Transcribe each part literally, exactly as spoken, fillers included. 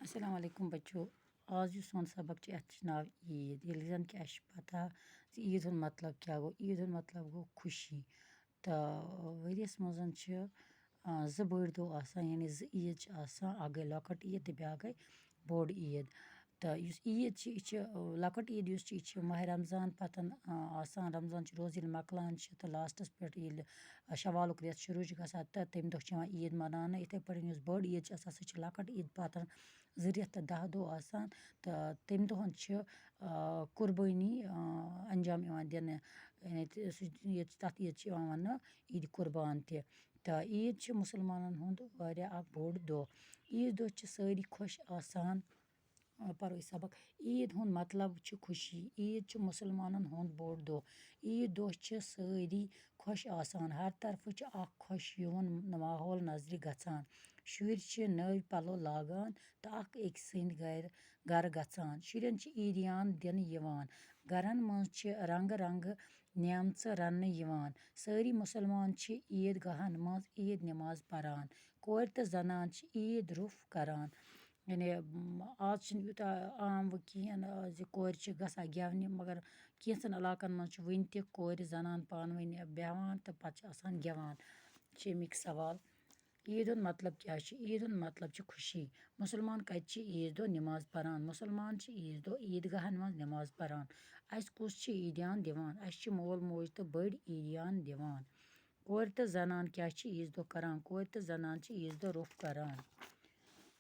السلام علیکم بچو۔ آز یُس سون سبق چھُ، اَتھ چھُ ناو عیٖد۔ ییٚلہِ زَن کہِ اَسہِ چھِ پَتہ زِ عیٖد ہُنٛد مطلب کیٛاہ گوٚو۔ عیٖد ہُنٛد مطلب گوٚو خوشی۔ تہٕ ؤریَس منٛز چھِ، آ، زٕ بٔڑۍ دۄہ آسان، یعنی زٕ عیٖد چھِ آسان، اَکھ گٔے لۄکٕٹ عیٖد تہٕ بیٛاکھ گٔے بوٚڑ عیٖد۔ تہٕ یُس عیٖد چھِ، یہِ چھِ، آ، لۄکٕٹ عیٖد یُس چھِ، یہِ چھِ ماہِ رمضان پَتَن، آ، آسان۔ رمضان چھِ روزٕ ییٚلہِ مۄکلان چھِ تہٕ لاسٹَس پٮ۪ٹھ ییٚلہِ، آ، شوالُک رٮ۪تھ شروٗع چھُ گژھان، تہٕ تَمہِ دۄہ چھِ یِوان عیٖد مَناونہٕ۔ یِتھَے پٲٹھۍ یُس بٔڑ عیٖد چھِ آسان، سُہ چھِ لۄکٕٹ عیٖد پَتَن زٕ رٮ۪تھ تہٕ دَہ دۄہ آسان، تہٕ تَمہِ دۄہَن چھِ، آ، قُربٲنی، آ، اَنجام یِوان دِنہٕ۔ یعنی تہِ سُہ، ییٚتہِ، تَتھ عیٖد چھِ یِوان وَننہٕ عیٖدِ قُربان تہِ۔ تہٕ عیٖد چھِ مُسلمانَن ہُنٛد واریاہ اَکھ بوٚڑ دۄہ۔ عیٖذ دۄہ چھِ سٲری خۄش آسان۔ آ، پَرو أسۍ سبق۔ عیٖد ہُنٛد مطلب چھُ خوشی۔ عیٖد چھُ مُسلمانَن ہُنٛد بوٚڑ دۄہ۔ عیٖد دۄہ چھِ سٲری خۄش آسان۔ ہر طرفہٕ چھُ اَکھ خۄش یِوُن ماحول نظرِ گژھان۔ شُرۍ چھِ نٔوۍ پَلو لاگان تہٕ اَکھ أکۍ سٕنٛدۍ گَرِ، گَرٕ گژھان۔ شُرٮ۪ن چھِ عیٖدیان دِنہٕ یِوان۔ گَرَن منٛز چھِ رنٛگہٕ رنٛگہٕ نعمژٕ رَننہٕ یِوان۔ سٲری مُسلمان چھِ عیٖد گاہَن منٛز عیٖد نٮ۪ماز پَران۔ کورِ تہٕ زَنان چھِ عیٖد روٚف کَران۔ یعنی، م، آز چھِنہٕ یوٗتاہ عام وۄنۍ کِہیٖنۍ، آ، زِ کورِ چھِ گژھان گٮ۪ونہِ، مگر کینٛژَن علاقَن منٛز چھِ وٕنہِ تہِ کورِ زَنان پانہٕ ؤنۍ بیٚہوان تہٕ پَتہٕ چھِ آسان گٮ۪وان۔ چھِ اَمِکۍ سوال۔ عیٖد ہُنٛد مطلب کیٛاہ چھُ؟ عیٖد ہُنٛد مطلب چھُ خوشی۔ مُسلمان کَتہِ چھِ عیٖذ دۄہ نٮ۪ماز پَران؟ مُسلمان چھِ عیٖذ دۄہ عیٖدگاہَن منٛز نٮ۪ماز پَران۔ اَسہِ کُس چھِ عیٖدیان دِوان؟ اَسہِ چھِ مول موج تہٕ بٔڑۍ عیٖدیان دِوان۔ کورِ تہٕ زَنان کیٛاہ چھِ عیٖذ دۄہ کَران؟ کورِ تہٕ زَنان چھِ عیٖذ دۄہ روٚف کَران۔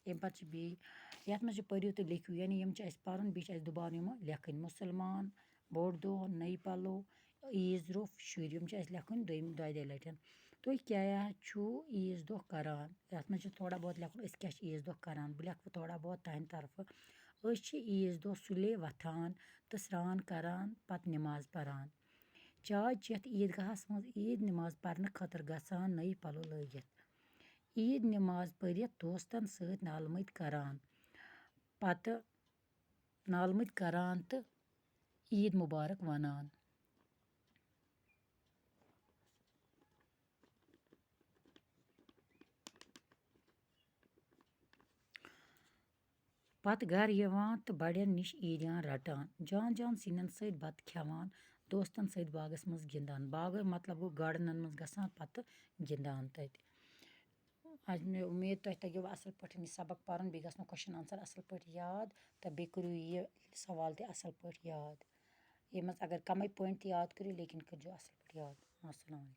اَمہِ پَتہٕ چھِ بیٚیہِ، یَتھ منٛز چھِ پٔرِو تہٕ لیکھِو، یعنی یِم چھِ اَسہِ پَرُن، بیٚیہِ چھِ اَسہِ دُبارٕ یِم لیکھٕنۍ۔ مُسلمان، بوٚڑ دۄہ، نٔے پَلو، عیٖذ روٚف، شُرۍ، یِم چھِ اَسہِ لیکھٕنۍ دوٚیِم، دۄیہِ دۄیہِ لَٹہِ۔ تُہۍ کیٛاہ چھُو عیٖذ دۄہ کَران؟ یَتھ منٛز چھِ تھوڑا بہت لیکھُن، أسۍ کیٛاہ چھِ عیٖذ دۄہ کَران۔ بہٕ لیکھٕ تھوڑا بہت تُہٕنٛدِ طرفہٕ۔ أسۍ چھِ عیٖذ دۄہ سُلے وۄتھان تہٕ سرٛان کَران، پَتہٕ نٮ۪ماز پَران۔ چاے چٮ۪تھ عیٖدگاہَس منٛز عیٖد نٮ۪ماز پَرنہٕ خٲطرٕ گژھان، نٔے پَلو لٲگِتھ۔ عیٖد نٮ۪ماز پٔرِتھ دوستَن سۭتۍ نالہٕ مٔتۍ کَران۔ پَتہٕ نالہٕ مٔتۍ کَران تہٕ عیٖد مُبارک وَنان۔ پَتہٕ گَرٕ یِوان تہٕ بَڑٮ۪ن نِش عیٖدیان رَٹان، جان جان سِنٮ۪ن سۭتۍ بَتہٕ کھٮ۪وان، دوستَن سۭتۍ باغَس منٛز گِنٛدان۔ باغہٕ مطلب گوٚو گاڈنَن منٛز گژھان پَتہٕ گِنٛدان تَتہِ۔ آز مےٚ اُمید تۄہہِ تَگیو اَصٕل پٲٹھۍ یہِ سبق پَرُن، بیٚیہِ گژھنو question answer اَصٕل پٲٹھۍ یاد، تہٕ بیٚیہِ کٔرِو یہِ سوال تہِ اَصٕل پٲٹھۍ یاد۔ یِمَن منٛز اگر کَمٕے point تہِ یاد کٔرِو، لیکِن کٔرۍزیو اَصٕل پٲٹھۍ یاد۔ السلام علیکم۔